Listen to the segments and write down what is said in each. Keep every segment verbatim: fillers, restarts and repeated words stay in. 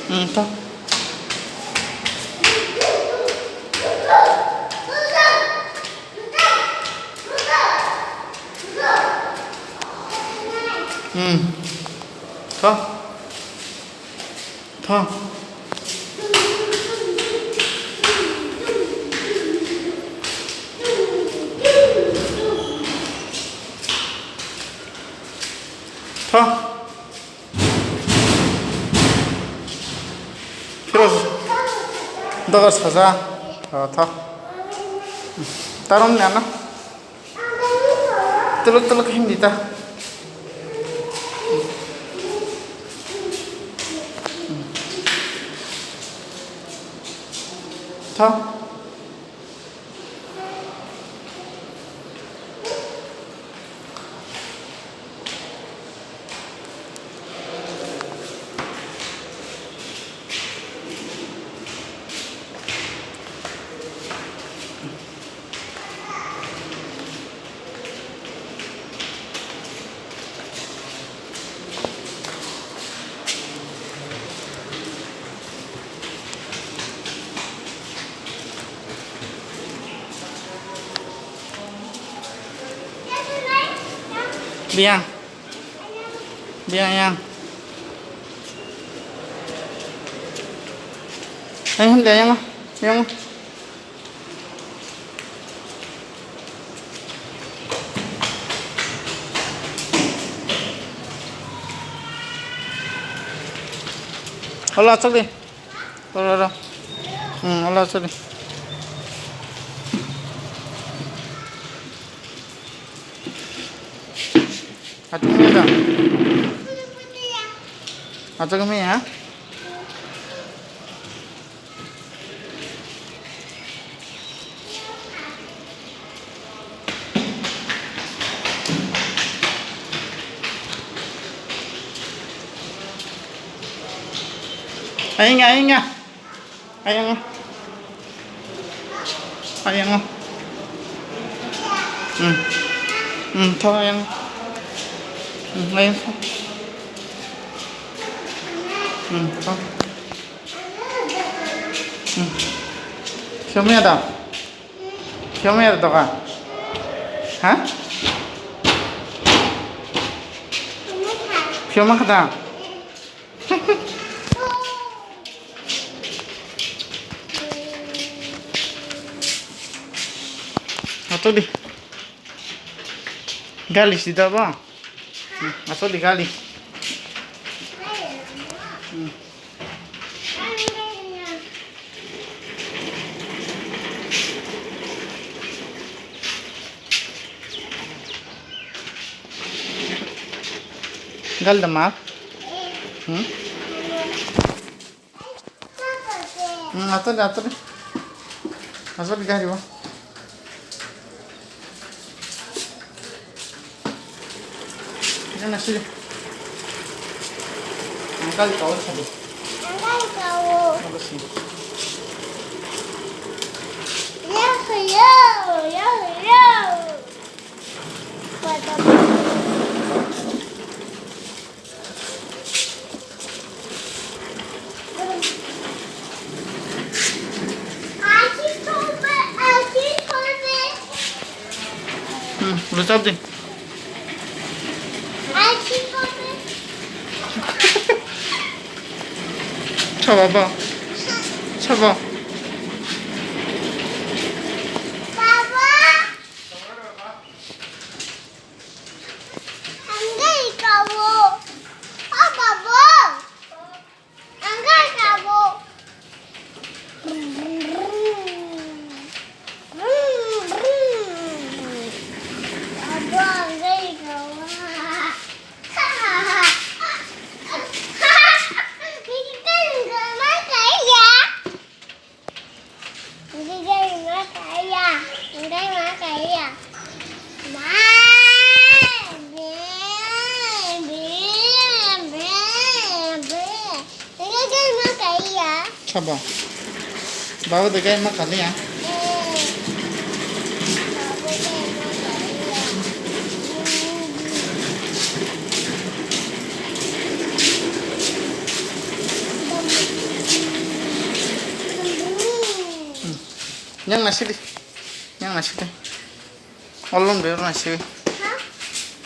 Hmm, to. Hmm. To. To. To. Phiro dogar saja. Oh, tho. Tarom ni ano. Tuluk tuluk hindi ta. Tho. Biang. Biang yang. Ayo, yang, yang. Hola, chak di. Ro, ro, ro. Hmm, hola, chak di. Achuk mi da. Achuk mi ha. Ainga, ainga. Ayango. Ayango. Hmm. Hmm, tho ayango. Hmm, ayango. Hmm, tho. Hmm. Siomaya da. Siomaya da ka. Ha? Sioma kada. Atodi. Gali sida ba. Atodi gali. Hmm. Gal da mak. Hmm? Hmm, ato de, ato de. Ato de gari o. Ina na siri. Angkal kau sadi. Angkal kau. Apa sih? Yo, yo, yo, yo. Hmm, udah siap deh. Coba, Bang. Coba. Anggai kawo. Oh, babo. Anggai kawo. Babo, anggai kawo. Ngai ma kaya. Ngai ma kaya. Ma. Be, be, be, be. Ngai ma kaya. Sabo. Baba de ngai ma kaya. Eh. Baba ngai ma kaya. Yang nasi di. Yang nasi di. Olom de nasi.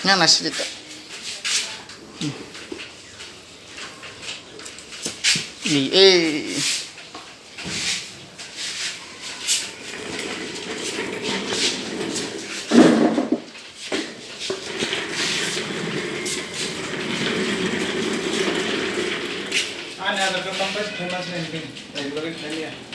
Yang nasi di ta. Ni eh. Ani ada ke bangsa famous nih, ini. Dari bagi saya.